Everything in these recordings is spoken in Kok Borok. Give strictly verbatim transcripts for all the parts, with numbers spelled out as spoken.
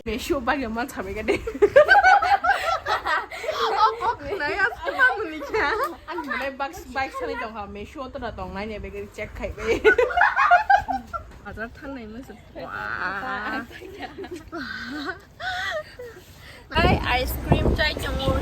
Mesho bagwi man sabai gade. O kok khwnai aswk mamuni kha. Ang belai bike, bike sani tong kha. Mesho to da tong nai ne bege check khai bai. Bazar thangnai masa. Wah. Ai ice cream chai tongo.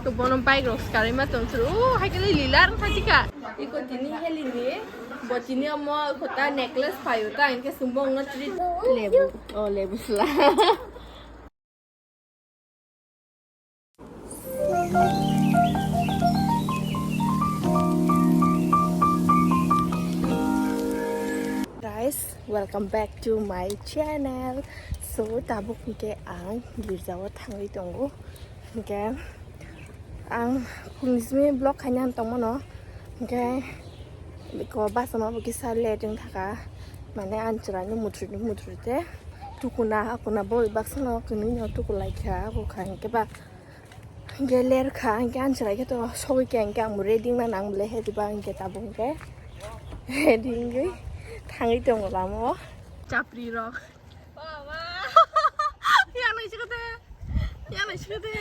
To bono bike rok swkarwi ma tong suru. O hai khe lila rwng thai tika. Iko tini helini. Bo tini omo kota necklace payo ta, hinkhe sumbo wngno treat. Lebu. Oh, lebu sla. Guys, welcome back to my channel. So, tabuk hwnkhe ang girjao thangwi tongo. Hwnkhe ang phungni simi vlog khaina tongmano. Hwnkhe ko bus ma bo kisa late wng thaka. Mane ang chwraino muthru muthru te tukuna akuna bo baksa no kwnwi no tuku lai kha, abo kha hwnkhe ba. Hwnkhe ler kha, hwnkhe ang chwrai khe to sogwi khe, hwnkhe ang bo ready wngna nang bole, he diba hwnkhe tabuk hwnkhe ready wngwi thangwi tongo lama o. Chapri rok. Yang nai chikade, yang nai chikade.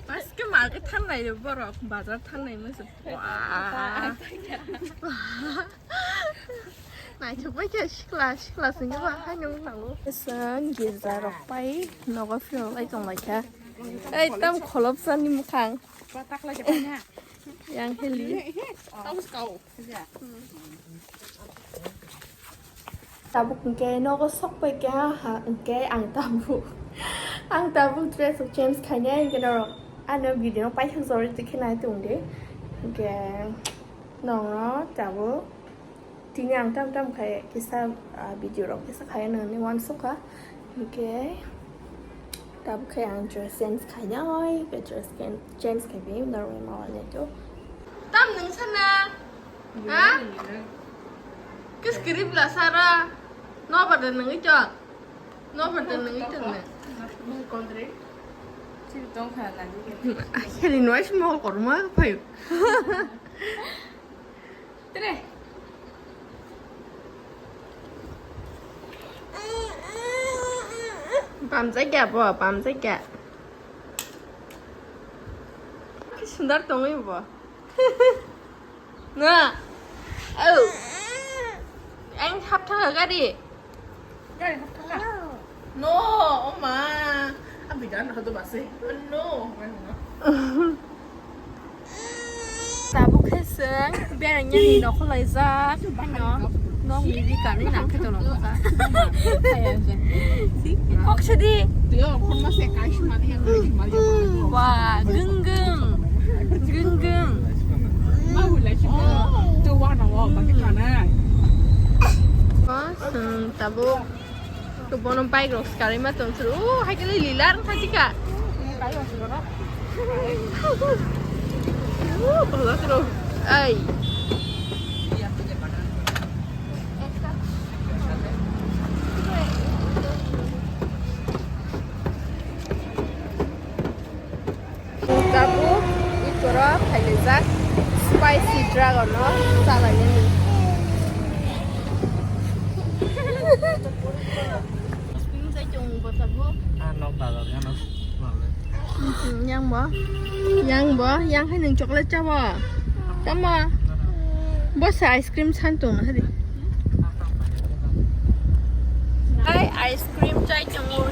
Pas ke market thangnai borok, bazar thangnai masa. Wah. Naithok bai khe sikla, sikla singkhe ba haino wng nango. Chwng girja rok pai nogo phiyok lai tong lai kha. Ei tam kholop sani mwkhang. Yang heli. Tabuk hwnkhe nogo sok pai kha ha, hwnkhe ang tabuk, ang tabuk dress rok change khainai, hwnkhe norok ano video no paithak jora twi khe nai tong di. Hwnkhe nongno tabuk. Tini ang tam tam khai kisa, ah, video rok kisa khai nangni uansukha. Hwnkhe tabuk khai ang dress change khainai, hwnkhe dress ken-, change khaiwi normal ma uanai to. Tam nwng sana? Ha? Kis kirip la sara. No bar da nwngwi to. No bar da nwngwi to na. Mung kondre. Chiri tong kha na. Kheli noise mo korma phayo. Tere. Pamjak ya bo, pamjak ya. Ki sundar tongwi bo. Na. Oh. Ang haptha gari. Gari haptha. No, oma. Abi dan hodo basi. No. Tabuk khe chwng beraiya ni nokho laijak. Ano nokni ri kanwi nang khe tono kha. Kok sadi. Wa, gwnggwng. Gwnggwng. Chwng tabuk. To bono bike rok swkarwi ma tong suru. O hai khe lila rwng thai tika. O bhagak rok. Ai. Tabuk ikoro phailaijak spicy dragon no chalainani. Yang bo, yang bo, yang hai nwng chocolate chabo, tamo? Bo se ice cream san tong na hari. Ai ice cream chai tongo.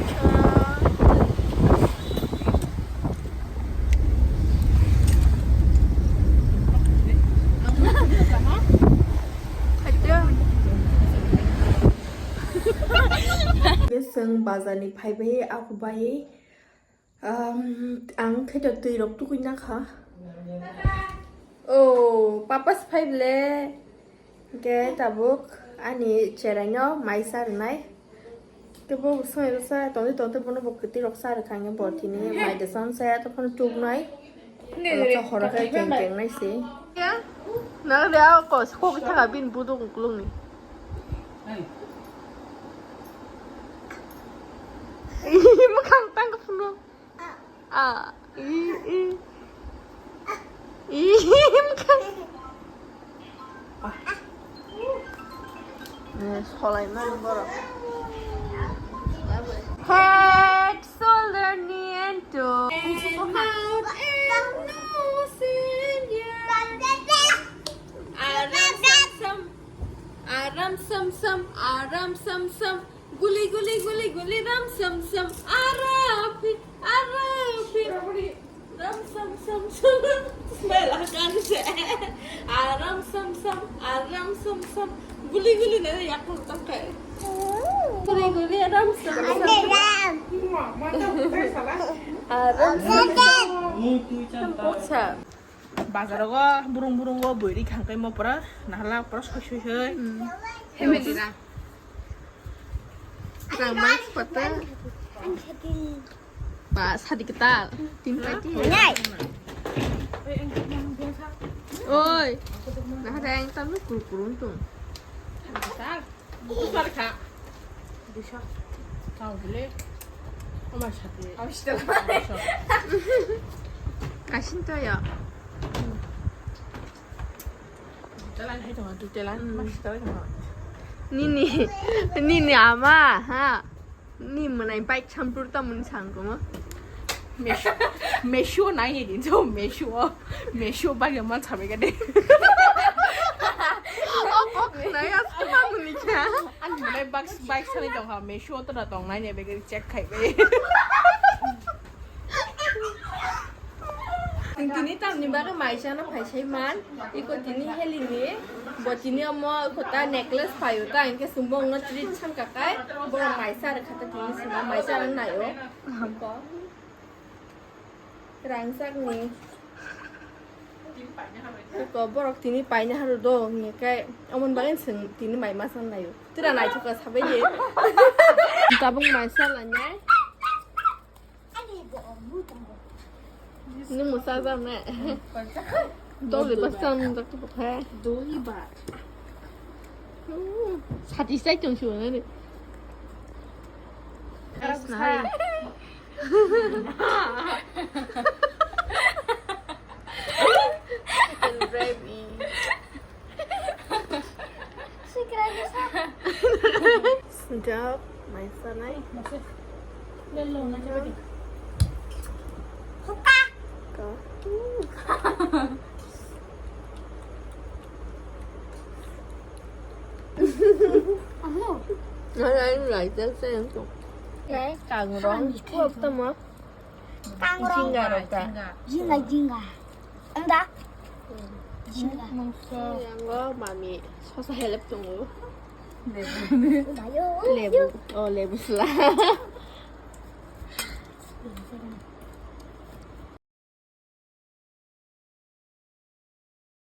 Chwng bazar ni phaibai, ako bai, um, ang khe twi rok tugui na kha. Oh, papa se phai ble. Hwnkhe tabuk ani cheraino mai cha rwnai. Khe bo swngwi rwsa tongtwi tongtwi bono bo kwtwi rok cha rwkha, hwnkhe bo tini mai da cham saya tongphano tubunai. Oro khe horo khe keng keng nai se. Nang de a kos kok thaka bini buduk ukulungni. Mwkhang tang phunu. Ah, i, i. I, i, mwkhang. Solai mani borok. Head, shoulder, knee and toe. And mouth and nose and ear. Aram sam sam, aram sam sam, aram sam sam. Guli guli guli guli ram sam sam, arapi arapi. Ram sam sam sam. Smell akan se. Aram sam sam, aram sam sam. Guli guli na yak tang kai. Guli guli ram sam sam. Aram sam sam. Acha. Bazar o burung burung o bwrwi khangkai mo pura nahala pura soi soi soi. Family ra. Rang mas pata. Ba sadi ketal. Tin pai ti. Oi. Nah ada yang tamu kurung kurung tuh. Buka ka. Bisa. Tahu boleh. Oma sate. Kasin to ya. Telan hai to, tu telan. Mas telan. Nini, nini ama ha. Ni mwnai bike sampur ta mwnai sangkoma. Meshu, meshu nai ni din jo meshu, meshu bike man sabe gade. Nai as kuma muni kya. An mwnai bike bike sani tong ha meshu to na tong nai ne bege check khai be. Tini tamni bagwi maisano phaisai man, iko tini helini, bo tini omo iko ta necklace phaio ta, hinkhe chwngbo wngno treat sanka kai, borok maisa rwkha ta tini sima maisa rwng naio. Rangchakni. Iko borok tini paina haru do, hinkhe omoni bagwi chwng tini mai masa naio. Tira naithoka sabai de. Tabuk maisa lainai. Nung mwchajak ne? Doli bwsa nungjak tong kha. Doli ba. Sati sai tong sio ne. Karak sa. Chicken gravy. Sejak main sanai. Ka. Ano? Ano, ano, like that, say, ano? Kang rong. Kuwak tamo. Kang rong. Jinga rong ta. Jinga, jinga. Anda. Jinga. Yango mami sosa help tongo. Lebu. Lebu. Oh, lebu sela.